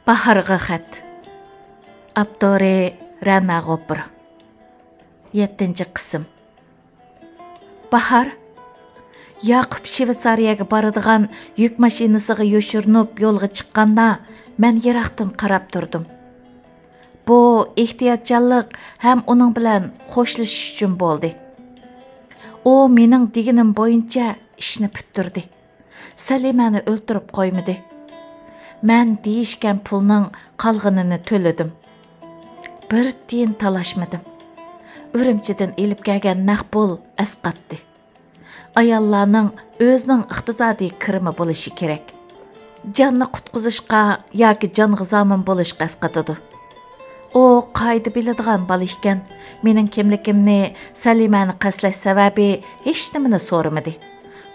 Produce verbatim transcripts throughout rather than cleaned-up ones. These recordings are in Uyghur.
باھارغا خەت. ئاپتورى رەنا غوپۇر. يەتتىنچى قىسىم. باھار. ياقۇپ شىۋېتسارىيەگە بارىدىغان يۈك ماشىنىسىغا يوشۇرۇنۇپ يولغا چىققاندا، مەن يىراقتىن قاراپ تۇردۇم. بۇ ئېھتىياتچانلىق ھەم ئۇنىڭ بىلەن خوشلىشىش ئۈچۈن بولدى. ئۇ مېنىڭ دېگىنىم بويىچە ئىشنى پۈتتۈردى. سەلىمەنى ئۆلتۈرۈپ قويمىدى. مەن دېيىشكەن پۇلنىڭ قالغىنىنى تۆلىدىم. بىر تىيىن تالاشمىدىم. ئۈرۈمچىدىن ئېلىپ كەلگەن نەق پۇل ئەسقاتتى. ئاياللارنىڭ ئۆزىنىڭ ئىقتىسادىي كىرىمى بولۇشى كېرەك. جاننى قۇتقۇزۇشقا ياكى جانغا زامىن بولۇشقا ئەسقاتىدۇ. ئۇ قائىدە بىلىدىغان بالا ئىكەن. مېنىڭ كىملىكىمنى، سەلىمەنى قەستلەش سەۋەبى ھېچنېمىنى سورىمىدى.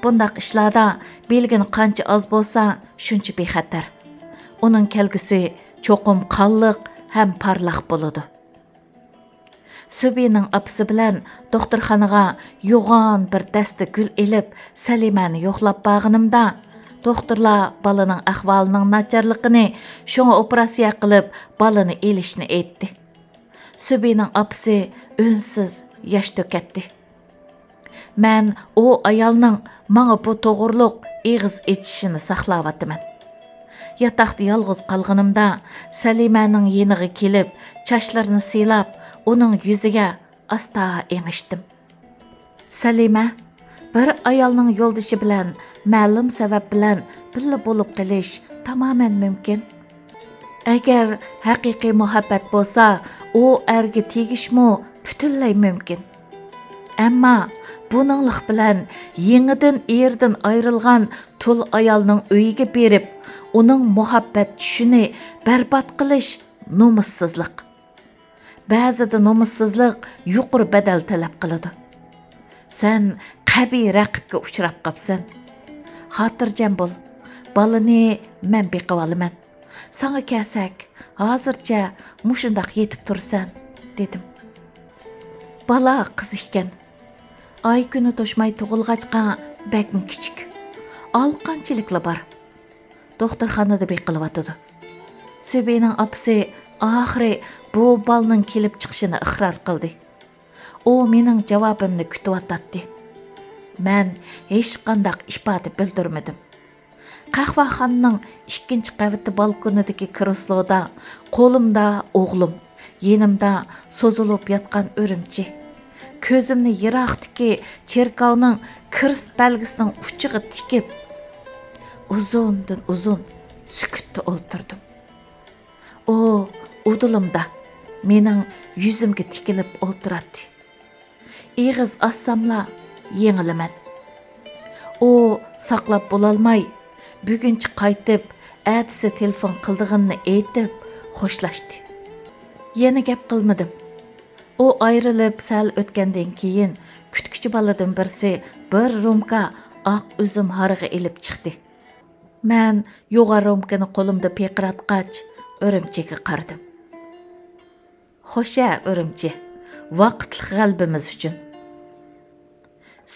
بۇنداق ئىشلاردا بىلگىنى قانچە ئاز بولسا، شۇنچە بىخەتەر. ئۇنىڭ كەلگۈسى چوقۇم قانلىق ھەم پارلاق بولىدۇ. سۈبىنىڭ ئاپىسى بىلەن دوختۇرخانىغا يوغان بىر دەستە گۈل ئېلىپ، سەلىمەنى يوقلاپ بارغىنىمدا، دوختۇرلار بالىنىڭ ئەھۋالىنىڭ ناچارلىقىنى، شۇڭا ئوپېراتسىيە قىلىپ، بالىنى ئېلىشنى ئېيتتى. سۈبىنىڭ ئاپىسى ئۈنسىز ياش تۆكەتتى. مەن ئۇ ئايالنىڭ ماڭا بۇ توغرۇلۇق ئېغىز ئېچىشىنى ساقلاۋاتىمەن. ياتاقتا يالغۇز قالغىنىمدا، سەلىمەنىڭ يېنىغا كېلىپ، چاچلىرىنى سىيلاپ، ئۇنىڭ يۈزىگە ئاستا ئېڭىشتىم. سەلىمە، بىر ئايالنىڭ يولدىشى بىلەن مەلۇم سەۋەب بىلەن بىللە بولۇپ قېلىش تامامەن مۇمكىن. ئەگەر ھەقىقىي مۇھەببەت بولسا، ئۇ ئەرگە تېگىشمۇ پۈتۈنلەي مۇمكىن. ئەمما بۇنىڭلىق بىلەن يېڭىدىن ئېرىدىن ئايرىلغان تۇل ئايالنىڭ ئۆيىگە بېرىپ، ئۇنىڭ مۇھەببەت چۈشىنى بەربات قىلىش نومۇسسىزلىق. بەزىدە نومۇسسىزلىق يۇقىرى بەدەل تەلەپ قىلىدۇ. سەن قەبىھ رەقىبكە ئۇچراپ قاپسەن. خاتىرجەم بول، بالىنى مەن بېقىۋالىمەن. ساڭا كەلسەك، ھازىرچە مۇشۇنداق يېتىپ تۇرىسەن، دېدىم. بالا قىز ئىكەن. ئاي كۈنى توشماي تۇغۇلغاچقا، بەكمۇ كىچىك. ئالىقانچىلىكلا بار. دوختۇرخانىدا بېقىلىۋاتىدۇ. سۈبىنىڭ ئاپىسى ئاخىرى بۇ بالىنىڭ كېلىپ چىقىشىنى ئىقرار قىلدى. ئۇ مېنىڭ جاۋابىمنى كۈتۈۋاتاتتى. مەن ھېچقانداق ئىپادە بىلدۈرمىدىم. قەھۋەخانىنىڭ ئىككىنچى قەۋىتى بالكونىدىكى كرېسلودا قولۇمدا ئوغلۇم، يېنىمدا سوزۇلۇپ ياتقان ئۈرۈمچى. كۆزۈمنى يىراقتىكى چېركاۋنىڭ كىرىست بەلگىسىنىڭ ئۇچىغا تىكىپ، ئۇزۇندىن ئۇزۇن سۈكۈتتە ئولتۇردۇم. ئۇ ئۇدۇلۇمدا مېنىڭ يۈزۈمگە تىكىلىپ ئولتۇراتتى. ئېغىز ئاچساملا يېڭىلىمەن. ئۇ ساقلاپ بولالماي، بۈگۈنچە قايتىپ، ئەتىسى تېلېفون قىلىدىغىنىنى ئېيتىپ خوشلاشتى. يەنە گەپ قىلمىدىم. ئۇ ئايرىلىپ سەل ئۆتكەندىن كېيىن، كۈتكۈچى بالىدىن بىرسى بىر رومكا ئاق ئۈزۈم ھارىقى ئېلىپ چىقتى. مەن يوغان رومكىنى قولۇمدا پىرقىراتقاچ، ئۈرۈمچىگە قارىدىم. خوش ھە، ئۈرۈمچى، ۋاقىتلىق غەلىبىمىز ئۈچۈن.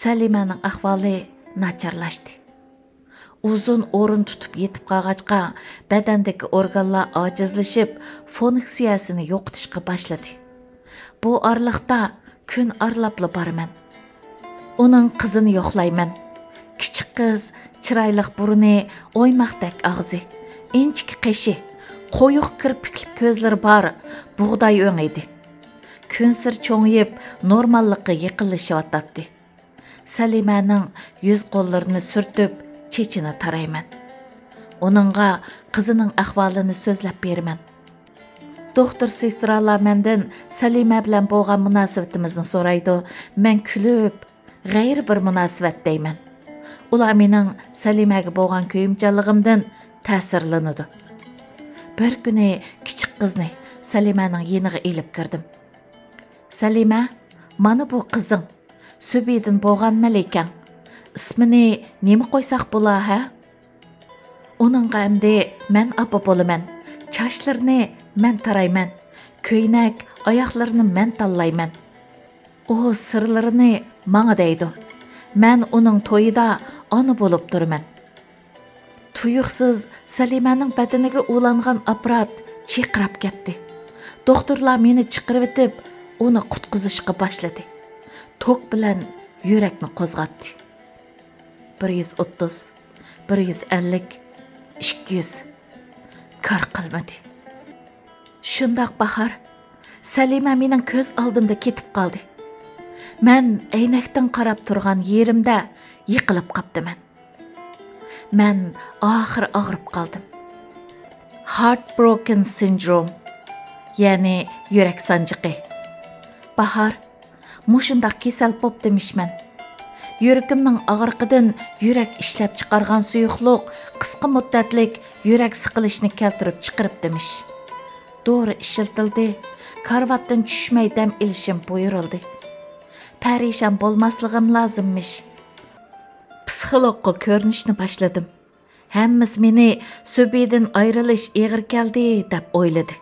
سەلىمەنىڭ ئەھۋالى ناچارلاشتى. ئۇزۇن ئورۇن تۇتۇپ يېتىپ قالغاچقا، بەدەندىكى ئورگانلار ئاجىزلىشىپ، فۇنكسىيەسىنى يوقىتىشقا باشلىدى. بۇ ئارىلىقتا كۈن ئارىلاپلا بارىمەن. ئۇنىڭ قىزىنى يوقلايمەن. كىچىك قىز، چىرايلىق بۇرنى، ئويماقتەك ئاغزى، ئىنچىكە قېشى، قويۇق كىرپىكلىك كۆزلىرى بار، بۇغداي ئۆڭ ئىدى. كۈنسېرى چوڭىيىپ، نورماللىققا يېقىنلىشىۋاتاتتى. سەلىمەنىڭ يۈز قوللىرىنى سۈرتۈپ، چېچىنى تارايمەن. ئۇنىڭغا قىزىنىڭ ئەھۋالىنى سۆزلەپ بېرىمەن. دوختۇر سېسترالار مەندىن سەلىمە بىلەن بولغان مۇناسىۋىتىمىزنى سورايدۇ. مەن كۈلۈپ، غەيرىي بىر مۇناسىۋەت دەيمەن. ئۇلار مېنىڭ سەلىمەگە بولغان كۆيۈمچانلىقىمدىن تەسىرلىنىدۇ. بىر كۈنى كىچىك قىزنى سەلىمەنىڭ يېنىغا ئېلىپ كىردىم. سەلىمە، مانا بۇ قىزىڭ. سۈبىدىن بولغان مەلىكەڭ. ئىسمىنى نېمە قويساق بولا، ھە؟ ئۇنىڭغا ئەمدى مەن ئاپا بولىمەن. چاچلىرىنى مەن تارايمەن. كۆينەك، ئاياغلىرىنى مەن تاللايمەن. ئۇ سىرلىرىنى ماڭا دەيدۇ. مەن ئۇنىڭ تويىدا ئانا بولۇپ تۇرىمەن. تۇيۇقسىز سەلىمەنىڭ بەدىنىگە ئۇلانغان ئاپپارات چىرقىراپ كەتتى. دوختۇرلار مېنى چىقىرىۋېتىپ، ئۇنى قۇتقۇزۇشقا باشلىدى. توك بىلەن يۈرەكنى قوزغاتتى. بىر يۈز ئوتتۇز، بىر يۈز ئەللىك، ئىككى يۈز. كار قىلمىدى. شۇنداق باھار، سەلىمە مېنىڭ كۆز ئالدىمدا كېتىپ قالدى. مەن ئەينەكتىن قاراپ تۇرغان يېرىمدە يىقىلىپ قاپتىمەن. مەن ئاخىر ئاغرىپ قالدىم. Heartbroken syndrome، يەنى يۈرەك سانجىقى. باھار، مۇشۇنداق كېسەل بوپتىمىش مەن. يۈرىكىمنىڭ ئاغرىقىدىن يۈرەك ئىشلەپچىقارغان سۇيۇقلۇق قىسقا مۇددەتلىك يۈرەك سىقىلىشنى كەلتۈرۈپ چىقىرىپتىمىش. دورا ئىشلىتىلدى، كارىۋاتتىن چۈشمەي دەم ئېلىشىم بۇيرۇلدى. پەرىشان بولماسلىقىم لازىممىش. پسىخولوگقا كۆرۈنۈشنى باشلىدىم. ھەممىسى مېنى سۈبىدىن ئايرىلىش ئېغىر كەلدى دەپ ئويلىدى.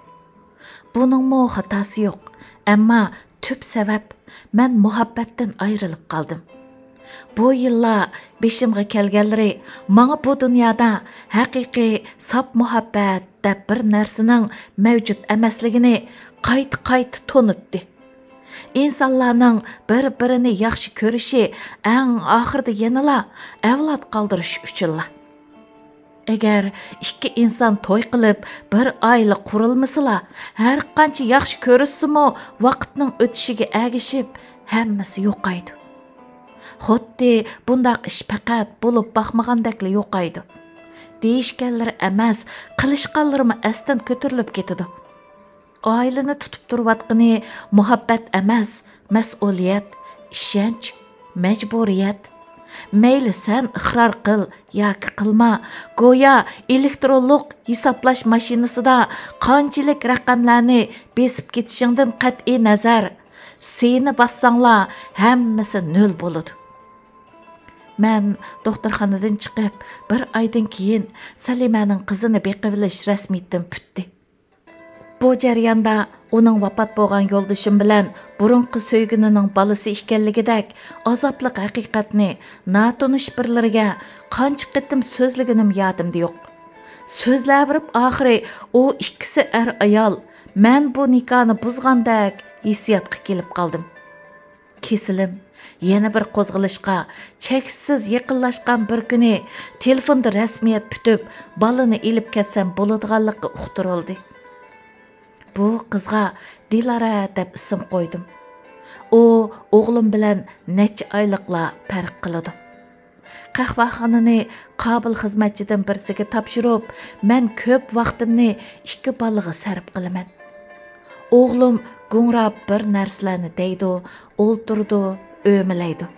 بۇنىڭمۇ خاتاسى يوق، ئەمما تۈپ سەۋەب مەن مۇھەببەتتىن ئايرىلىپ قالدىم. بۇ يىللار بېشىمغا كەلگەنلىرى ماڭا بۇ دۇنيادا ھەقىقىي ساپ مۇھەببەت دەپ بىر نەرسىنىڭ مەۋجۇت ئەمەسلىكىنى قايتا-قايتا تونۇتتى. ئىنسانلارنىڭ بىر-بىرىنى ياخشى كۆرۈشى ئەڭ ئاخىرىدا يەنىلا ئەۋلاد قالدۇرۇش ئۈچۈنلا. ئەگەر ئىككى ئىنسان توي قىلىپ، بىر ئائىلە قۇرۇلمىسىلا، ھەر قانچە ياخشى كۆرۈشسىمۇ، ۋاقىتنىڭ ئۆتۈشىگە ئەگىشىپ، ھەممىسى يوقايدۇ. خۇددى بۇنداق ئىش پەقەت بولۇپ باقمىغاندەكلا يوقايدۇ. دېيىشكەنلىرى ئەمەس، قىلىشقانلىرىمۇ ئەستىن كۆتۈرۈلۈپ كېتىدۇ. ئائىلىنى تۇتۇپ تۇرۇۋاتقىنى مۇھەببەت ئەمەس، مەسئۇلىيەت، ئىشەنچ، مەجبۇرىيەت. مەيلى سەن ئىقرار قىل ياكى قىلما، گويا ئېلېكترونلۇق ھېسابلاش ماشىنىسىدا قانچىلىك رەقەملەرنى بېسىپ كېتىشىڭدىن قەتئىي نەزەر، سىنى باسساڭلا ھەممىسى نۆل بولىدۇ. مەن دوختۇرخانىدىن چىقىپ، بىر ئايدىن كېيىن سەلىمەنىڭ قىزىنى بېقىۋېلىش رەسمىيىتىم پۈتتى. بۇ جەرياندا ئۇنىڭ ۋاپات بولغان يولدىشىم بىلەن بۇرۇنقى سۆيگىنىنىڭ بالىسى ئىكەنلىكىدەك ئازابلىق ھەقىقەتنى ناتونۇش بىرلىرىگە قانچە قېتىم سۆزلىگىنىم يادىمدا يوق. سۆزلەۋېرىپ ئاخىرى ئۇ ئىككىسى ئەر-ئايال، مەن بۇ نىكاھنى بۇزغاندەك ھېسسىياتقا كېلىپ قالدىم. كېسىلىم يەنە بىر قوزغىلىشقا چەكسىز يېقىنلاشقان بىر كۈنى تېلېفوندا رەسمىيەت پۈتۈپ، بالىنى ئېلىپ كەتسەم بولىدىغانلىقى ئۇقتۇرۇلدى. بۇ قىزغا دىلارا دەپ ئىسىم قويدۇم. ئۇ ئوغلۇم بىلەن نەچچە ئايلىقلا پەرق قىلىدۇ. قەھۋەخانىنى قابىل خىزمەتچىدىن بىرسىگە تاپشۇرۇپ، مەن كۆپ ۋاقتىمنى ئىككى بالىغا سەرپ قىلىمەن. ئوغلۇم گۇڭراپ بىر نەرسىلەرنى دەيدۇ، ئولتۇرىدۇ، ئۆمىلەيدۇ.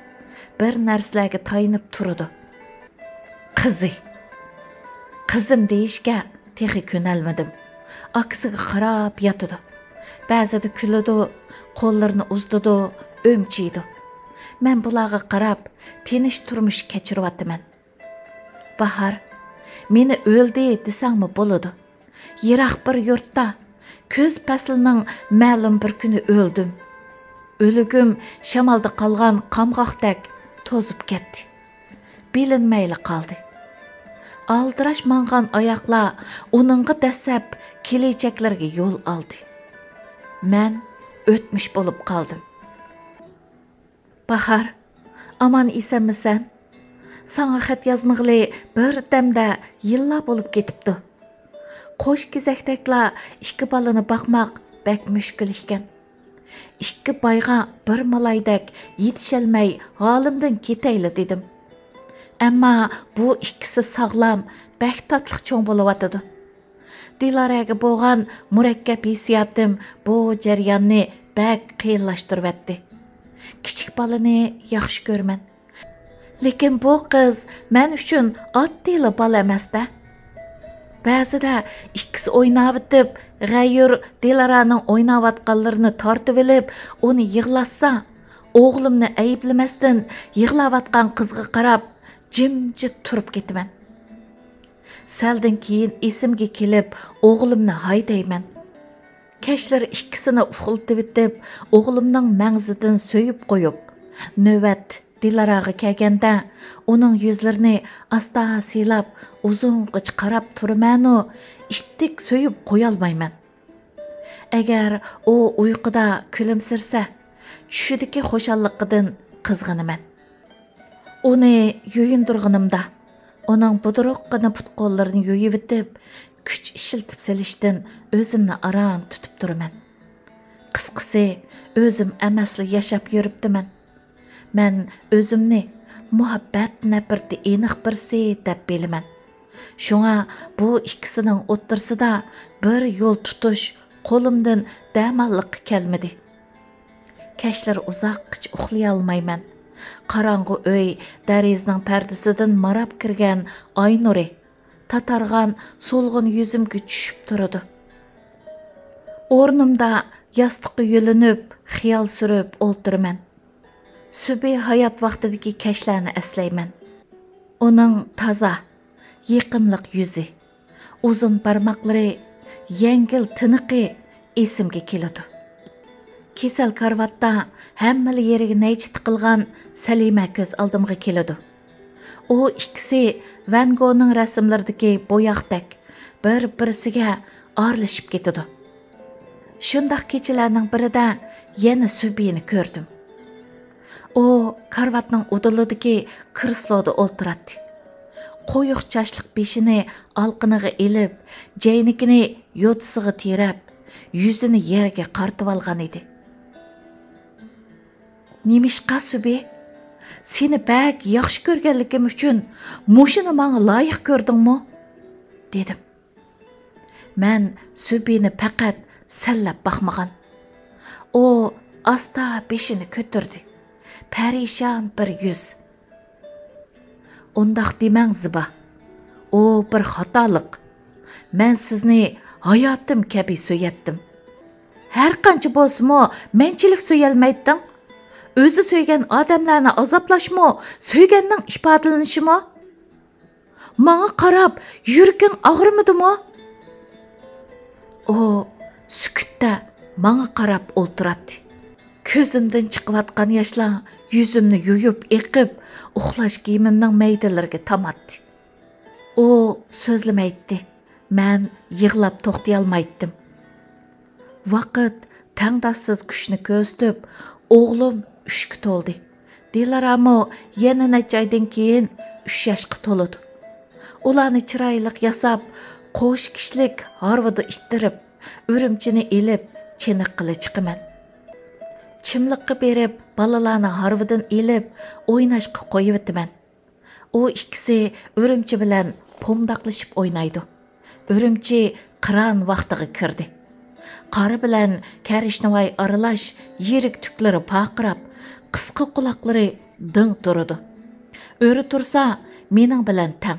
بىر نەرسىلەرگە تايىنىپ تۇرىدۇ. قىزى. قىزىم دېيىشكە تېخى كۆنەلمىدىم. ئاكىسىغا قاراپ ياتىدۇ. بەزىدە كۈلىدۇ، قوللىرىنى ئۇزىتىدۇ، ئۈمچىيدۇ. مەن بۇلارغا قاراپ، تىنچ تۇرمۇش كەچۈرۈۋاتىمەن. باھار، مېنى ئۆلدى دېسەڭمۇ بولىدۇ. يىراق بىر يۇرتتا، كۈز پەسلىنىڭ مەلۇم بىر كۈنى ئۆلدۈم. ئۆلۈكۈم شامالدا قالغان قامغاقتەك توزۇپ كەتتى. بىلىنمەيلا قالدى. ئالدىراش ماڭغان ئاياقلار ئۇنىڭغا دەسسەپ كېلىچەكلەرگە يول ئالدى. مەن ئۆتمۈش بولۇپ قالدىم. باھار، ئامان ئېسەنمىسەن؟ ساڭا خەت يازمىغىلى بىر دەمدە يىللار بولۇپ كېتىپتۇ. قوش كېزەكتەكلا ئىككى بالىنى باقماق بەك مۈشكۈل ئىكەن. ئىككى بايغا بىر مالايدەك يېتىشەلمەي ھالىمدىن كېتەيلا دېدىم. ئەمما بۇ ئىككىسى ساغلام، بەك تاتلىق چوڭ بولۇۋاتىدۇ. دىلارەگە بولغان مۇرەككەپ ھېسسىياتىم بۇ جەرياننى بەك قىيىنلاشتۇرۇۋەتتى. كىچىك بالىنى ياخشى كۆرىمەن. لېكىن بۇ قىز مەن ئۈچۈن ئاددىيلا بالا ئەمەس-دە. بەزىدە ئىككىسى ئويناۋېتىپ، غەيۇر دىلارانىڭ ئويناۋاتقانلىرىنى تارتىۋېلىپ، ئۇنى يىغلاتسا، ئوغلۇمنى ئەيىبلىمەستىن، يىغلاۋاتقان قىزغا قاراپ جىمجىت تۇرۇپ كېتىمەن. سەلدىن كېيىن ئېسىمگە كېلىپ، ئوغلۇمنى ھايدايمەن. كەچلىرى ئىككىسىنى ئۇخلىتىۋېتىپ، ئوغلۇمنىڭ مەڭزىدىن سۆيۈپ قويۇپ، نۆۋەت دىلاراغا كەلگەندە، ئۇنىڭ يۈزلىرىنى ئاستا سىيلاپ، ئۇزۇنغىچە قاراپ تۇرىمەنۇ، ئىتتىك سۆيۈپ قويالمايمەن. ئەگەر ئۇ ئۇيقۇدا كۈلۈمسىرىسە، چۈشىدىكى خۇشاللىقىدىن قىزغىنىمەن. ئۇنى يۇيۇندۇرغىنىمدا، ئۇنىڭ بۇدرۇققىنا پۇت-قوللىرىنى يۇيۇۋېتىپ، كۈچ ئىشلىتىپ سېلىشتىن ئۆزۈمنى ئاران تۇتۇپ تۇرىمەن. قىسقىسى، ئۆزۈم ئەمەسلا ياشاپ يۈرۈپتىمەن. مەن ئۆزۈمنى مۇھەببەت نەپرىتى ئېنىق بىرسى دەپ بىلىمەن. شۇڭا بۇ ئىككىسىنىڭ ئوتتۇرىسىدا بىر يول تۇتۇش قولۇمدىن دەماللىققا كەلمىدى. كەچلىرى ئۇزاققىچە ئۇخلىيالمايمەن. قاراڭغۇ ئۆي دېرىزىنىڭ پەردىسىدىن ماراپ كىرگەن ئاي نۇرى تاتارغان سولغۇن يۈزۈمگە چۈشۈپ تۇرىدۇ. ئورنۇمدا ياستۇققا يۆلىنىپ، خىيال سۈرۈپ ئولتۇرىمەن. سۈبھى ھايات ۋاقتىدىكى كەچلەرنى ئەسلەيمەن. ئۇنىڭ تازا، يېقىملىق يۈزى، ئۇزۇن بارماقلىرى، يەڭگىل تىنىقى ئېسىمگە كېلىدۇ. كېسەل كارىۋاتتا ھەممىلا يېرىگە نەيچە تىقىلغان سەلىمە كۆز ئالدىمغا كېلىدۇ. ئۇ ئىككىسى ۋان گونىڭ رەسىملىرىدىكى بوياقتەك بىر-بىرسىگە ئارىلىشىپ كېتىدۇ. شۇنداق كېچىلەرنىڭ بىرىدە يەنە سۈبھىنى كۆردۈم. ئۇ كارىۋاتنىڭ ئۇدۇلىدىكى كرېسلودا ئولتۇراتتى. قويۇق چاچلىق بېشىنى ئالقىنىغا ئېلىپ، جەينىكىنى يوتىسىغا تىرەپ، يۈزىنى يەرگە قارىتىۋالغان ئىدى. نېمىشقا، سۈبھى؟ سېنى بەك ياخشى كۆرگەنلىكىم ئۈچۈن مۇشۇنى ماڭا لايىق كۆردۈڭمۇ؟ دېدىم. مەن سۈبھىنى پەقەت سەنلەپ باقمىغان. ئۇ ئاستا بېشىنى كۆتۈردى. پەرىشان بىر يۈز. ئۇنداق دېمەڭ، زىبا. ئۇ بىر خاتالىق. مەن سىزنى ھاياتىم كەبى سۆيەتتىم. ھەر قانچە بولسىمۇ، مەنچىلىك سۆيەلمەيتتىڭ. ئۆزى سۆيگەن ئادەملەرنى ئازابلاشمۇ سۆيگەننىڭ ئىپادىلىنىشىمۇ؟ ماڭا قاراپ، يۈرىكىڭ ئاغرىمىدىمۇ؟ ئۇ سۈكۈتتە ماڭا قاراپ ئولتۇراتتى. كۆزۈمدىن چىقىۋاتقان ياشلار يۈزۈمنى يۇيۇپ ئېقىپ، ئۇخلاش كىيىمىمنىڭ مەيدىلىرىگە تاماتتى. ئۇ سۆزلىمەيتتى. مەن يىغلاپ توختىيالمايتتىم. ۋاقىت تەڭداشسىز كۈچنى كۆرسىتىپ، ئوغلۇم ئۈچكە تولدى. دىلارامۇ يەنە نەچچە ئايدىن كېيىن ئۈچ ياشقا تولىدۇ. ئۇلارنى چىرايلىق ياساپ، قوشا كىشىلىك ھارۋىدا ئىتتىرىپ، ئۈرۈمچىنى ئېلىپ، چېنىققىلى چىقىمەن. چىملىققا بېرىپ، بالىلارنى ھارۋىدىن ئېلىپ، ئويناشقا قويۇۋېتىمەن. ئۇ ئىككىسى ئۈرۈمچى بىلەن پومداقلىشىپ ئوينايدۇ. ئۈرۈمچى قىران ۋاقتىغا كىردى. قارى بىلەن كەرشنىۋاي ئارىلاش يىرىك تۈكلىرى پارقىراپ، قىسقا قۇلاقلىرى دىڭ تۇرىدۇ. ئۆرە تۇرسا مېنىڭ بىلەن تەڭ.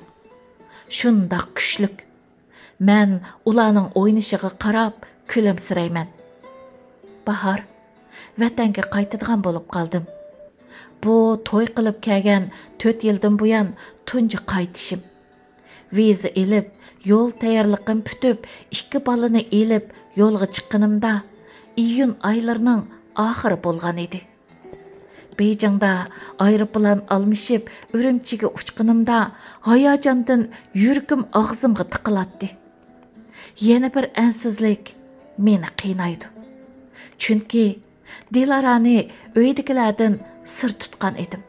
شۇنداق كۈچلۈك. مەن ئۇلارنىڭ ئوينىشىغا قاراپ كۈلۈمسىرەيمەن. باھار، ۋەتەنگە قايتىدىغان بولۇپ قالدىم. بۇ توي قىلىپ كەلگەن تۆت يىلدىن بۇيان تۇنجى قايتىشىم. ۋىزا ئېلىپ، يول تەييارلىقىم پۈتۈپ، ئىككى بالىنى ئېلىپ يولغا چىققىنىمدا، ئىيۇن ئايلىرىنىڭ ئاخىرى بولغان ئىدى. بېيجىڭدا ئايروپىلان ئالمىشىپ ئۈرۈمچىگە ئۇچقىنىمدا، ھاياجاندىن يۈرىكىم ئاغزىمغا تىقىلاتتى. يەنە بىر ئەنسىزلىك مېنى قىينايدۇ. چۈنكى دىلارانى ئۆيدىكىلەردىن سىر تۇتقان ئىدىم.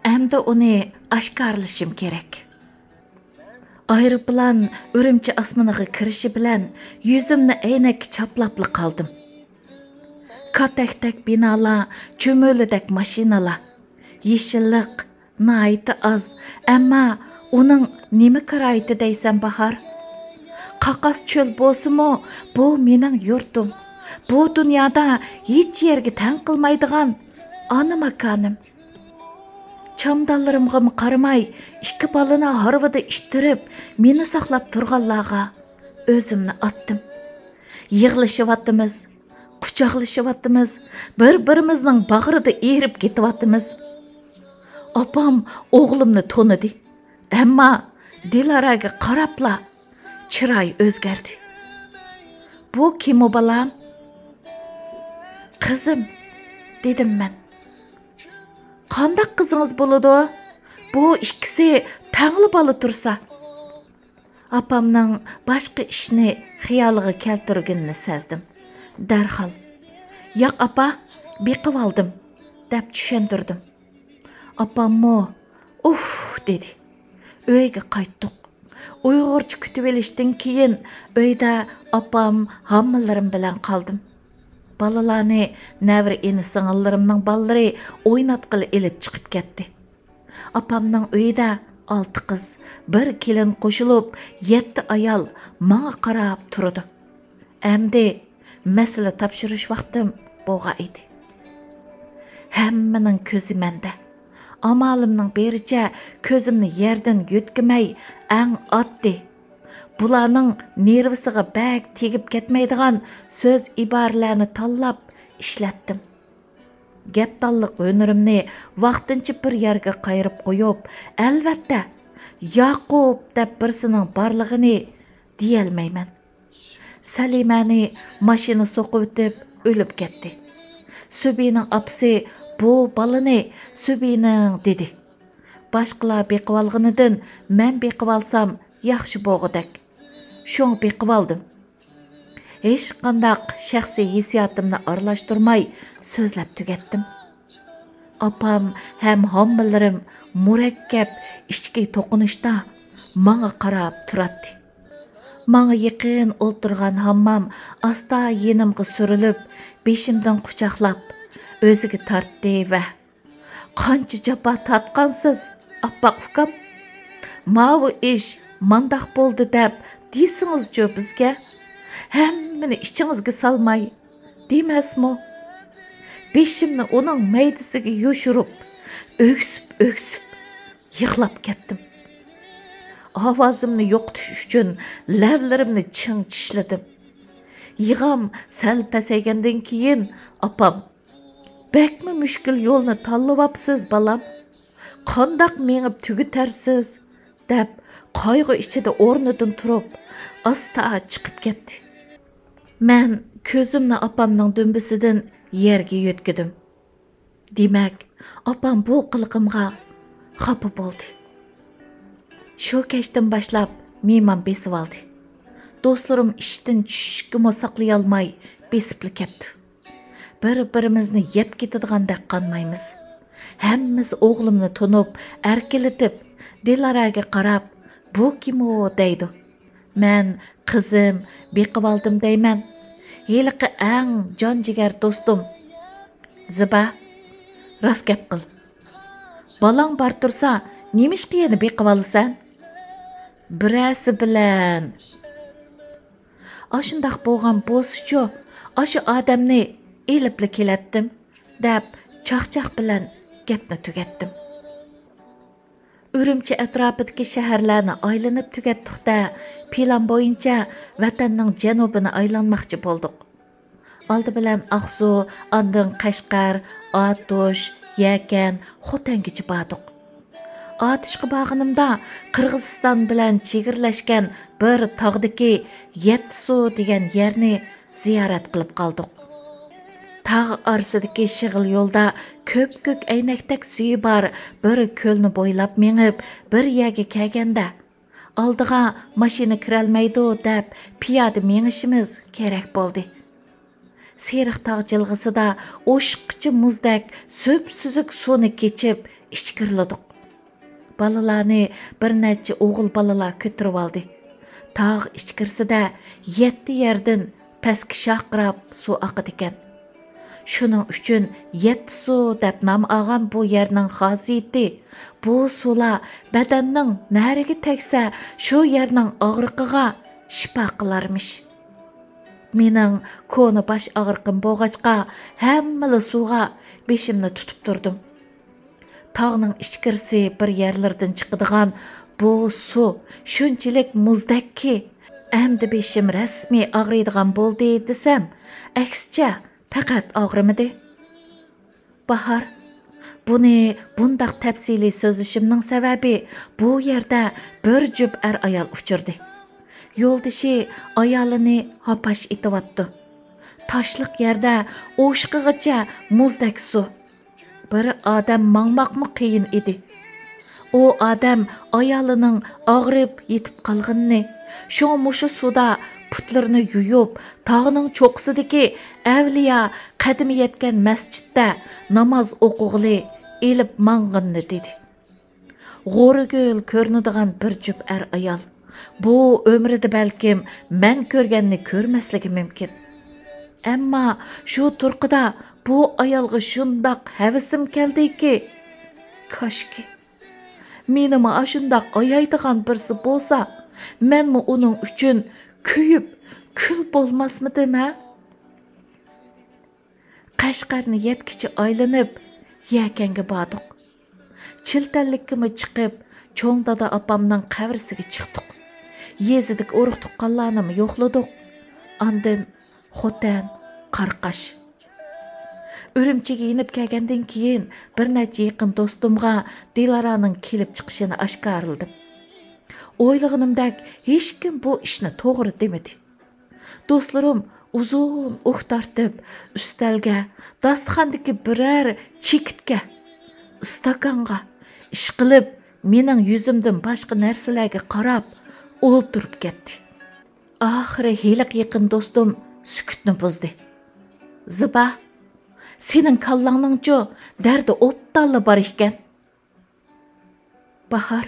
ئەمدى ئۇنى ئاشكارىلىشىم كېرەك. ئايروپىلان ئۈرۈمچى ئاسمىنىغا كىرىشى بىلەن يۈزۈمنى ئەينەككە چاپلاپلا قالدىم. كاتەكتەك بىنالار، چۈمۈلىدەك ماشىنىلار. يېشىللىق ناھايىتى ئاز، ئەمما ئۇنىڭ نېمە كارايىتى دەيسەن، باھار؟ قاقاس چۆل بولسىمۇ، بۇ مېنىڭ يۇرتۇم. بۇ دۇنيادا ھېچ يەرگە تەڭ قىلمايدىغان ئانا ماكانىم. چامدانلىرىمغىمۇ قارىماي، ئىككى بالىنى ھارۋىدا ئىتتىرىپ، مېنى ساقلاپ تۇرغانلارغا ئۆزۈمنى ئاتتىم. يىغلىشىۋاتىمىز، قۇچاقلىشىۋاتىمىز، بىر-بىرىمىزنىڭ باغرىدا ئېرىپ كېتىۋاتىمىز. ئاپام ئوغلۇمنى تونۇدى، ئەمما دىلاراگە قاراپلا چىرايى ئۆزگەردى. بۇ كىم ئۇ، بالام؟ قىزىم، دېدىم مەن. قانداق قىزىڭىز بولىدۇ؟ بۇ ئىككىسى تەڭلا بالا تۇرسا. ئاپامنىڭ باشقا ئىشنى خىيالىغا كەلتۈرگىنىنى سەزدىم. دەرھال، «ياق، ئاپا، بېقىۋالدىم» دەپ چۈشەندۈردۈم. ئاپاممۇ «ئۇف» دېدى. ئۆيگە قايتتۇق. ئۇيغۇرچە كۈتۈۋېلىشتىن كېيىن ئۆيدە ئاپام، ھاممىلىرىم بىلەن قالدىم. بالىلارنى نەۋرە ئىنى-سىڭىللىرىمنىڭ بالىلىرى ئويناتقىلى ئېلىپ چىقىپ كەتتى. ئاپامنىڭ ئۆيىدە ئالتە قىز، بىر كېلىن قوشۇلۇپ، يەتتە ئايال ماڭا قاراپ تۇرىدۇ. ئەمدى مەسىلە تاپشۇرۇش ۋاقتىم بولغان ئىدى. ھەممىنىڭ كۆزى مەندە. ئامالىمنىڭ بېرىچە كۆزۈمنى يەردىن يۆتكىمەي ئەڭ ئاددىي، بۇلارنىڭ نېرۋىسىغا بەك تېگىپ كەتمەيدىغان سۆز ئىبارىلەرنى تاللاپ ئىشلەتتىم. گەپدانلىق ھۈنىرىمنى ۋاقتىنچە بىر يەرگە قايرىپ قويۇپ، ئەلۋەتتە، ياقۇپ دەپ بىرسىنىڭ بارلىقىنى دېيەلمەيمەن. سەلىمەنى ماشىنا سوقۇۋېتىپ ئۆلۈپ كەتتى. سۈبىنىڭ ئاپىسى بۇ بالىنى سۈبىنىڭ دېدى. باشقىلار بېقىۋالغىنىدىن مەن بېقىۋالسام ياخشى بولغۇدەك. شۇڭا بېقىۋالدىم. ھېچقانداق شەخسىي ھېسسىياتىمنى ئارىلاشتۇرماي سۆزلەپ تۈگەتتىم. ئاپام ھەم ھاممىلىرىم مۇرەككەپ ئىچكى توقۇنۇشتا ماڭا قاراپ تۇراتتى. ماڭا يېقىن ئولتۇرغان ھاممام ئاستا يېنىمغا سۈرۈلۈپ، بېشىمدىن قۇچاقلاپ، ئۆزىگە تارتتى ۋە «قانچە جاپا تارتقانسىز، ئاپپاق ئۇكام؟ ماۋۇ ئىش مانداق بولدى دەپ دېسىڭىزچۇ بىزگە؟ ھەممىنى ئىچىڭىزگە سالماي دېمەسمۇ؟» بېشىمنى ئۇنىڭ مەيدىسىگە يوشۇرۇپ، ئۆكسۈپ-ئۆكسۈپ يىغلاپ كەتتىم. ئاۋازىمنى يوقىتىش ئۈچۈن لەۋلىرىمنى چىڭ چىشلىدىم. يىغام سەل پەسەيگەندىن كېيىن ئاپام، «بەكمۇ مۈشكۈل يولنى تاللىۋاپسىز، بالام. قانداق مېڭىپ تۈگىتەرسىز؟» دەپ، قايغۇ ئىچىدە ئورنىدىن تۇرۇپ، ئاستا چىقىپ كەتتى. مەن كۆزۈمنى ئاپامنىڭ دۈمبىسىدىن يەرگە يۆتكىدىم. دېمەك، ئاپام بۇ قىلىقىمغا خاپا بولدى. شۇ كەچتىن باشلاپ مېھمان بېسىۋالدى. دوستلىرىم ئىشتىن چۈشۈشكىمۇ ساقلىيالماي بېسىپلا كەپتۇ. بىر-بىرىمىزنى يەپ كېتىدىغاندەك قانمايمىز. ھەممىسى ئوغلۇمنى تونۇپ، ئەركىلىتىپ، دىلارەگە قاراپ، «بۇ كىم ئۇ؟» دەيدۇ. مەن «قىزىم، بېقىۋالدىم» دەيمەن. ھېلىقى ئەڭ جان-جىگەر دوستۇم: «زىبا، راست گەپ قىل. بالاڭ بار تۇرسا، نېمىشقا يەنە بېقىۋالىسەن؟ بىرەرسى بىلەن.» «ئاشۇنداق بولغان بولسىچۇ، ئاشۇ ئادەمنى ئېلىپلا كېلەتتىم» دەپ، چاقچاق بىلەن گەپنى تۈگەتتىم. ئۈرۈمچى ئەتراپىدىكى شەھەرلەرنى ئايلىنىپ تۈگەتتۇق-دە، پىلان بويىچە ۋەتەننىڭ جەنۇبىنى ئايلانماقچى بولدۇق. ئالدى بىلەن ئاقسۇ، ئاندىن قەشقەر، ئاتۇش، يەكەن، خوتەنگىچە باردۇق. ئاتۇشقا بارغىنىمدا، قىرغىزىستان بىلەن چېگرىلەشكەن بىر تاغدىكى يەتتىسۇ دېگەن يەرنى زىيارەت قىلىپ قالدۇق. تاغ ئارىسىدىكى شېغىل يولدا كۆپكۆك ئەينەكتەك سۈيى بار بىر كۆلنى بويلاپ مېڭىپ، بىر يەرگە كەلگەندە، ئالدىغا ماشىنا كىرەلمەيدۇ دەپ، پىيادە مېڭىشىمىز كېرەك بولدى. سېرىق تاغ جىلغىسىدا ئوشۇققىچە مۇزدەك سۈپسۈزۈك سۇنى كېچىپ ئىچكىرىلىدۇق. بالىلارنى بىر نەچچە ئوغۇل بالىلار كۆتۈرۈۋالدى. تاغ ئىچكىرىسىدە يەتتە يەردىن پەسكە شارقىراپ سۇ ئاقىدىكەن. شۇنىڭ ئۈچۈن يەتتە سۇ دەپ نام ئالغان بۇ يەرنىڭ خاسىيىتى، بۇ سۇلار بەدەننىڭ نەرىگە تەگسە، شۇ يەرنىڭ ئاغرىقىغا شىپا قىلارمىش. مېنىڭ كونا باش ئاغرىقىم بولغاچقا، ھەممىلا سۇغا بېشىمنى تۇتۇپ تۇردۇم. تاغنىڭ ئىچكىرىسى بىر يەرلىرىدىن چىقىدىغان بۇ سۇ شۇنچىلىك مۇزدەككى، ئەمدى بېشىم رەسمىي ئاغرىيدىغان بولدى دېسەم، ئەكسىچە، پەقەت ئاغرىمىدى. باھار، بۇنى بۇنداق تەپسىلىي سۆزلىشىمنىڭ سەۋەبى، بۇ يەردە بىر جۈپ ئەر-ئايال ئۇچرىدى. يولدىشى ئايالىنى ھاپاش ئېتىۋاپتۇ. تاشلىق يەردە ئوشۇقىغىچە مۇزدەك سۇ. بىر ئادەم ماڭماقمۇ قىيىن ئىدى. ئۇ ئادەم ئايالىنىڭ ئاغرىپ يېتىپ قالغىنىنى، شۇڭا مۇشۇ سۇدا پۇتلىرىنى يۇيۇپ، تاغنىڭ چوققىسىدىكى ئەۋلىيا قەدىمى يەتكەن مەسچىتتە ناماز ئوقۇغىلى ئېلىپ ماڭغىنىنى دېدى. غورىگىل كۆرۈنىدىغان بىر جۈپ ئەر-ئايال. بۇ ئۆمرىدە بەلكىم مەن كۆرگەننى كۆرمەسلىكى مۇمكىن. ئەمما شۇ تۇرقىدا بۇ ئايالغا شۇنداق ھەۋىسىم كەلدىكى، كاشكى، مېنىمۇ ئاشۇنداق ئايايدىغان بىرسى بولسا، مەنمۇ ئۇنىڭ ئۈچۈن كۆيۈپ، كۈل بولماسمىدىم، ھە؟ قەشقەرنى يەتكىچە ئايلىنىپ، يەكەنگە باردۇق. چىلتەنلىككىمۇ چىقىپ، چوڭ دادا ئاپامنىڭ قەبرىسىگە چىقتۇق. يېزىدىكى ئۇرۇق-تۇغقانلارنىمۇ يوقلىدۇق. ئاندىن خوتەن، قاراقاش. ئۈرۈمچىگە يېنىپ كەلگەندىن كېيىن، بىر نەچچە يېقىن دوستۇمغا دىلارانىڭ كېلىپ چىقىشىنى ئاشكارىلىدىم. ئويلىغىنىمدەك، ھېچكىم بۇ ئىشنى توغرا دېمىدى. دوستلىرىم ئۇزۇن ئۇھ تارتىپ، ئۈستەلگە، داستىخاندىكى بىرەر چېكىتكە، ئىستاكانغا، ئىشقىلىپ، مېنىڭ يۈزۈمدىن باشقا نەرسىلەرگە قاراپ ئولتۇرۇپ كەتتى. ئاخىرى ھېلىقى يېقىن دوستۇم سۈكۈتنى بۇزدى. زىبا، سېنىڭ كاللاڭنىڭچۇ دەردى ئوبدانلا بار ئىكەن. باھار،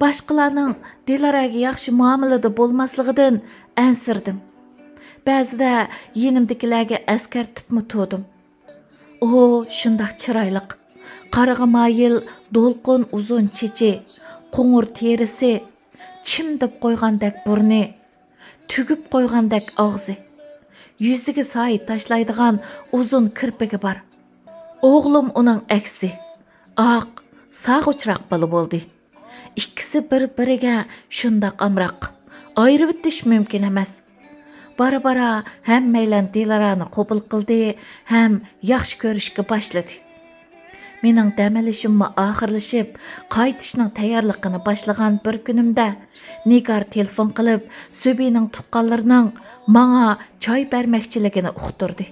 باشقىلارنىڭ دىلارەگە ياخشى مۇئامىلىدە بولماسلىقىدىن ئەنسىرىدىم. بەزىدە يېنىمدىكىلەرگە ئەسكەرتىپمۇ تۇردۇم. ئۇ شۇنداق چىرايلىق، قارىغا مايىل دولقۇن ئۇزۇن چېچى، قوڭۇر تېرىسى، چىمدىپ قويغاندەك بۇرنى، تۈگۈپ قويغاندەك ئاغزى، يۈزىگە سايە تاشلايدىغان ئۇزۇن كىرپىكى بار. ئوغلۇم ئۇنىڭ ئەكسى، ئاق، ساغ ئۇچراق بالا بولدى. ئىككىسى بىر-بىرىگە شۇنداق ئامراق، ئايرىۋېتىش مۇمكىن ئەمەس. بارا-بارا ھەممەيلەن دىلارانى قوبۇل قىلدى ھەم ياخشى كۆرۈشكە باشلىدى. مېنىڭ دەم ئېلىشىممۇ ئاخىرلىشىپ، قايتىشنىڭ تەييارلىقىنى باشلىغان بىر كۈنۈمدە، نىگار تېلېفون قىلىپ، سۈبىنىڭ تۇغقانلىرىنىڭ ماڭا چاي بەرمەكچىلىكىنى ئۇقتۇردى.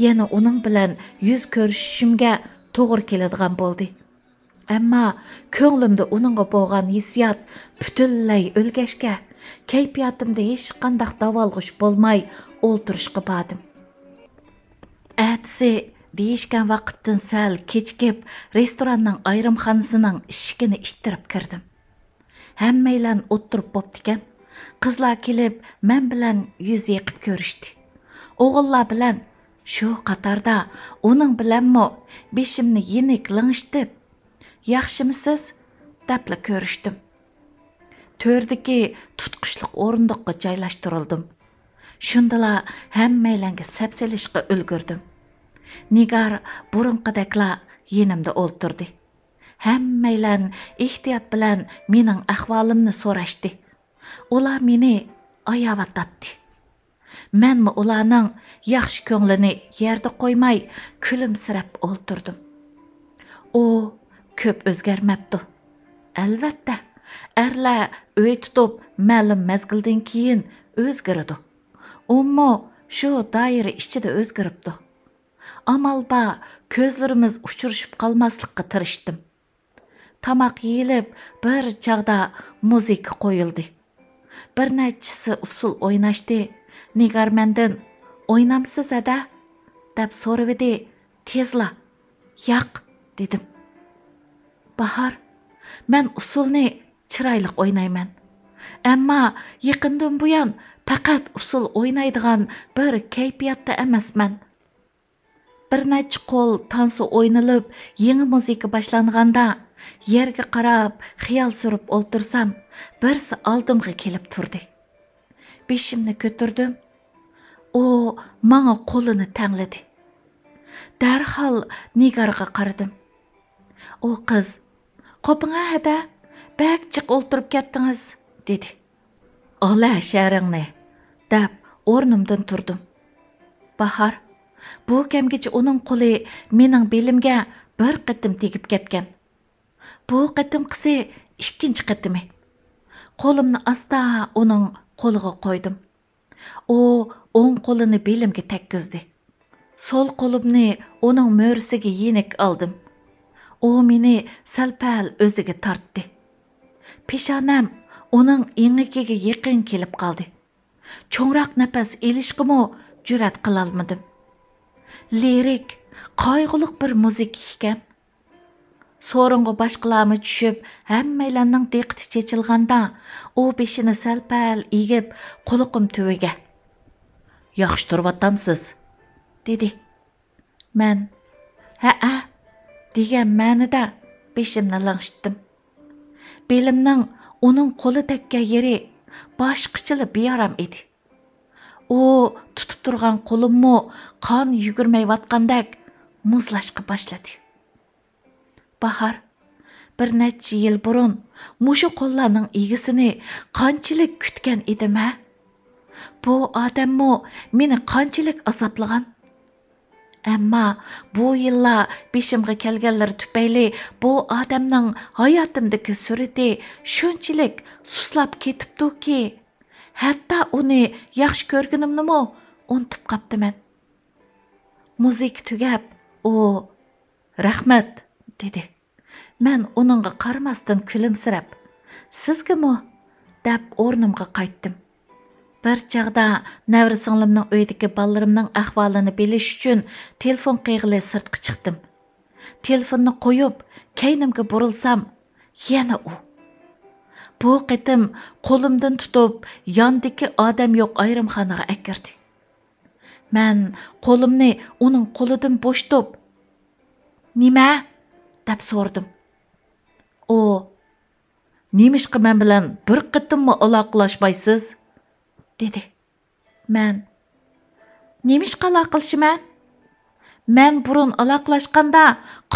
يەنە ئۇنىڭ بىلەن يۈز كۆرۈشۈشۈمگە توغرا كېلىدىغان بولدى. ئەمما كۆڭلۈمدە ئۇنىڭغا بولغان ھېسسىيات پۈتۈنلەي ئۆلگەچكە، كەيپىياتىمدا ھېچقانداق داۋالغۇش بولماي ئولتۇرۇشقا باردىم. ئەتىسى دېيىشكەن ۋاقىتتىن سەل كېچىكىپ، رېستوراننىڭ ئايرىمخانىسىنىڭ ئىشىكىنى ئىتتىرىپ كىردىم. ھەممەيلەن ئولتۇرۇپ بوپتىكەن. قىزلار كېلىپ، مەن بىلەن يۈز يېقىپ كۆرۈشتى. ئوغۇللار بىلەن، شۇ قاتاردا ئۇنىڭ بىلەنمۇ بېشىمنى يېنىك لىڭشىتىپ، «ياخشىمۇسىز؟» دەپلا كۆرۈشتۈم. تۆردىكى تۇتقۇچلۇق ئورۇندۇققا جايلاشتۇرۇلدۇم. شۇندىلا ھەممەيلەنگە سەپسېلىشقا ئۈلگۈردۈم. نىگار بۇرۇنقىدەكلا يېنىمدا ئولتۇردى. ھەممەيلەن ئېھتىيات بىلەن مېنىڭ ئەھۋالىمنى سوراشتى. ئۇلار مېنى ئاياۋاتاتتى. مەنمۇ ئۇلارنىڭ ياخشى كۆڭلىنى يەردە قويماي، كۈلۈمسىرەپ ئولتۇردۇم. ئۇ كۆپ ئۆزگەرمەپتۇ. ئەلۋەتتە، ئەرلەر ئۆي تۇتۇپ مەلۇم مەزگىلدىن كېيىن ئۆزگىرىدۇ. ئۇمۇ شۇ دائىرە ئىچىدە ئۆزگىرىپتۇ. ئامال بار، كۆزلىرىمىز ئۇچرىشىپ قالماسلىققا تىرىشتىم. تاماق يېيىلىپ، بىر چاغدا مۇزىكا قويۇلدى. بىر نەچچىسى ئۇسسۇل ئويناشتى. نىگار مەندىن، «ئوينامسىز ھەدە؟» دەپ سورىۋىدى. تېزلا، «ياق» دېدىم. باھار، مەن ئۇسسۇلنى چىرايلىق ئوينايمەن. ئەمما يېقىندىن بۇيان پەقەت ئۇسسۇل ئوينايدىغان بىر كەيپىياتتا ئەمەسمەن. بىر نەچچە قول تانسا ئوينىلىپ، يېڭى مۇزىكا باشلانغاندا، يەرگە قاراپ خىيال سۈرۈپ ئولتۇرسام، بىرسى ئالدىمغا كېلىپ تۇردى. بېشىمنى كۆتۈردۈم. ئۇ ماڭا قولىنى تەڭلىدى. دەرھال نىگارغا قارىدىم. ئۇ قىز، «قوپۇڭە ھەدە، بەك جىق ئولتۇرۇپ كەتتىڭىز» دېدى. «ئالە شەرىڭنى» دەپ ئورنۇمدىن تۇردۇم. باھار، بۇ كەمگىچە ئۇنىڭ قولى مېنىڭ بېلىمگە بىر قېتىم تېگىپ كەتكەن. بۇ قېتىمقىسى ئىككىنچى قېتىمى. قولۇمنى ئاستا ئۇنىڭ قولىغا قويدۇم. ئۇ ئوڭ قولىنى بېلىمگە تەگكۈزدى. سول قولۇمنى ئۇنىڭ مۈرىسىگە يېنىك ئالدىم. ئۇ مېنى سەل-پەل ئۆزىگە تارتتى. پېشانەم ئۇنىڭ ئېڭىكىگە يېقىن كېلىپ قالدى. چوڭراق نەپەس ئېلىشقىمۇ جۈرئەت قىلالمىدىم. لىرىك، قايغۇلۇق بىر مۇزىكا ئىكەن. سورۇنغا باشقىلارمۇ چۈشۈپ، ھەممەيلەننىڭ دىققىتى چېچىلغاندا، ئۇ بېشىنى سەل-پەل ئېگىپ، قۇلىقىم تۈۋىگە، «ياخشى تۇرۇۋاتامسىز؟» دېدى. مەن «ھەئە» دېگەن مەنىدە بېشىمنى لىڭشىتتىم. بېلىمنىڭ ئۇنىڭ قولى تەگكەن يېرى باشقىچىلا بىئارام ئىدى. ئۇ تۇتۇپ تۇرغان قولۇممۇ قان يۈگۈرمەيۋاتقاندەك مۇزلاشقا باشلىدى. باھار، بىر نەچچە يىل بۇرۇن مۇشۇ قوللارنىڭ ئىگىسىنى قانچىلىك كۈتكەن ئىدىم ھە؟ بۇ ئادەممۇ مېنى قانچىلىك ئازابلىغان؟ ئەمما بۇ يىللار بېشىمغا كەلگەنلىرى تۈپەيلى بۇ ئادەمنىڭ ھاياتىمدىكى سۈرىتى شۇنچىلىك سۇسلاپ كېتىپتۇكى، ھەتتا ئۇنى ياخشى كۆرگىنىمنىمۇ ئۇنتۇپ قاپتىمەن. مۇزىكا تۈگەپ، ئۇ «رەھمەت» دېدى. مەن ئۇنىڭغا قارىماستىن كۈلۈمسىرەپ، «سىزگىمۇ؟» دەپ ئورنۇمغا قايتتىم. بىر چاغدا نەۋرە سىڭلىمنىڭ ئۆيىدىكى بالىلىرىمنىڭ ئەھۋالىنى بىلىش ئۈچۈن تېلېفون قىلغىلى سىرتقا چىقتىم. تېلېفوننى قويۇپ، كەينىمگە بۇرۇلسام، يەنە ئۇ. بۇ قېتىم قولۇمدىن تۇتۇپ، ياندىكى ئادەم يوق ئايرىمخانىغا ئەكىردى. مەن قولۇمنى ئۇنىڭ قولىدىن بوشىتىپ، «نېمە؟» دەپ سورىدىم. ئۇ، «نېمىشقا مەن بىلەن بىر قېتىممۇ ئالاقىلاشمايسىز؟» دېدى. مەن، «نېمىشقا ئالاقىلىشىمەن؟ مەن بۇرۇن ئالاقىلاشقاندا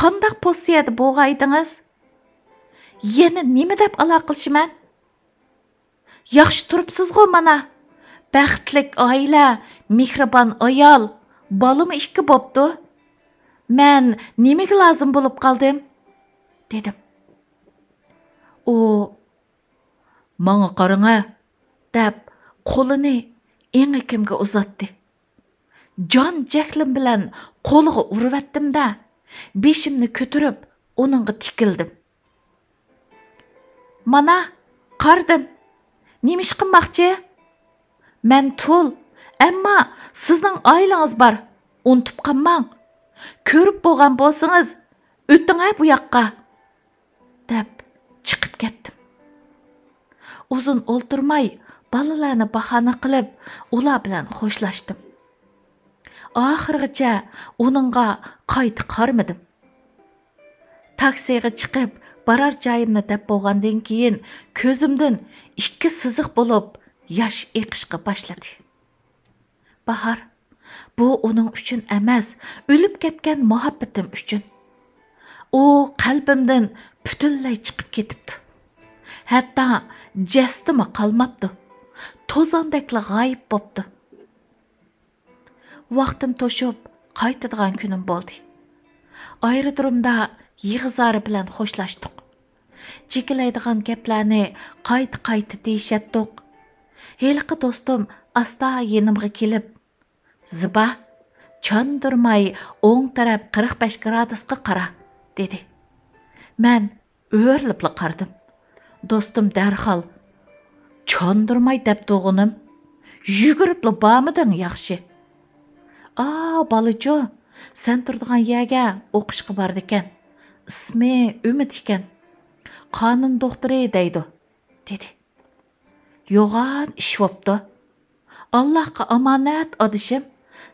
قانداق پوزىتسىيەدە بولغان ئىدىڭىز؟ يەنە نېمە دەپ ئالاقىلىشىمەن؟ ياخشى تۇرۇپسىزغۇ مانا. بەختلىك ئائىلە، مېھرىبان ئايال، بالىمۇ ئىككى بوپتۇ. مەن نېمىگە لازىم بولۇپ قالدىم؟» دېدىم. ئۇ، «ماڭا قاراڭە» دەپ، قولىنى ئېڭىكىمگە ئۇزاتتى. جان جەھلىم بىلەن قولىغا ئۇرۇۋەتتىم-دە، بېشىمنى كۆتۈرۈپ، ئۇنىڭغا تىكىلدىم. «مانا، قارىدىم. نېمە ئىش قىلماقچى؟ مەن تۇل، ئەمما سىزنىڭ ئائىلىڭىز بار. ئۇنتۇپ قالماڭ. كۆرۈپ بولغان بولسىڭىز، ئۆتۈڭە بۇ ياققا.» دەپ چىقىپ كەتتىم. ئۇزۇن ئولتۇرماي، بالىلارنى باھانە قىلىپ، ئۇلار بىلەن خوشلاشتىم. ئاخىرغىچە ئۇنىڭغا قايتا قارىمىدىم. تاكسىغا چىقىپ، بارار جايىمنى دەپ بولغاندىن كېيىن، كۆزۈمدىن ئىككى سىزىق بولۇپ ياش ئېقىشقا باشلىدى. باھار، بۇ ئۇنىڭ ئۈچۈن ئەمەس، ئۆلۈپ كەتكەن مۇھەببىتىم ئۈچۈن. ئۇ قەلبىمدىن پۈتۈنلەي چىقىپ كېتىپتۇ. ھەتتا جەسىتىمۇ قالماپتۇ. توزاندەكلا غايىب بوپتۇ. ۋاقتىم توشۇپ، قايتىدىغان كۈنۈم بولدى. ئايرودرومدا يىغا-زارى بىلەن خوشلاشتۇق. جىكىلەيدىغان گەپلەرنى قايتا-قايتا دېيىشەتتۇق. ھېلىقى دوستۇم ئاستا يېنىمغا كېلىپ، «زىبا، چاندۇرماي ئوڭ تەرەپ قىرىق بەش گرادۇسقا قارا» دېدى. مەن ئۆرۈلۈپلا قارىدىم. دوستۇم دەرھال، «چاندۇرماي دەپتۇغۇنۇم، يۈگۈرۈپلا بارمىدىڭ ياخشى.» «ئا، بالىچۇ، سەن تۇرىدىغان يەرگە ئوقۇشقا بارىدىكەن. ئىسمى ئۈمىد ئىكەن. قانۇن دوختۇرى دەيدۇ» دېدى. «يوغان ئىش بوپتۇ. ئاللاھقا ئامانەت ئادىشىم،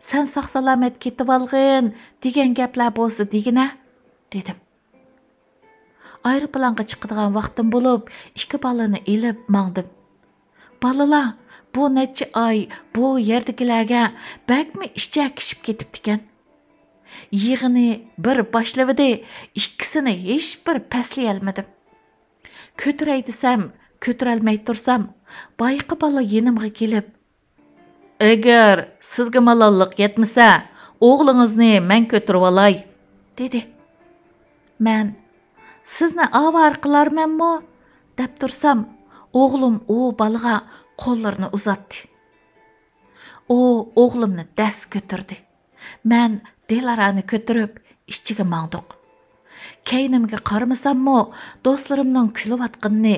سەن ساق-سالامەت كېتىۋالغىن دېگەن گەپلەر بولسا دېگىنە» دېدىم. ئايروپىلانغا چىقىدىغان ۋاقتىم بولۇپ، ئىككى بالىنى ئېلىپ ماڭدىم. بالىلار بۇ نەچچە ئاي بۇ يەردىكىلەرگە بەكمۇ ئىچەكىشىپ كېتىپتىكەن. يىغىنى بىر باشلىۋىدى، ئىككىسىنى ھېچبىر پەسلىيەلمىدىم. كۆتۈرەي دېسەم، كۆتۈرەلمەي تۇرسام، بايىقى بالا يېنىمغا كېلىپ، «ئەگەر سىزگە مالاللىق يەتمىسە، ئوغلىڭىزنى مەن كۆتۈرۈۋالاي» دېدى. مەن، «سىزنى ئاۋارە قىلارمەنمۇ؟» دەپ تۇرسام، ئوغلۇم ئۇ بالىغا قوللىرىنى ئۇزاتتى. ئۇ ئوغلۇمنى دەس كۆتۈردى. مەن دىلارانى كۆتۈرۈپ ئىچىگە ماڭدۇق. كەينىمگە قارىمىساممۇ، دوستلىرىمنىڭ كۈلۈۋاتقىنىنى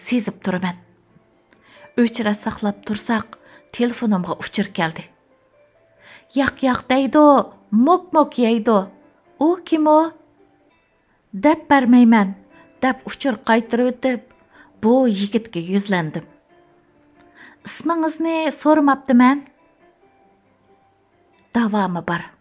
سېزىپ تۇرىمەن. ئۆچرەت ساقلاپ تۇرساق، تېلېفونۇمغا ئۇچۇر كەلدى. «ياق، ياق» دەيدۇ، موك-موك يەيدۇ. «ئۇ كىم ئۇ؟» دەپ بەرمەيمەن، دەپ ئۇچۇر قايتۇرۇۋېتىپ، بۇ يىگىتكە يۈزلەندىم. «ئىسمىڭىزنى سورىماپتىمەن.» داۋامى بار.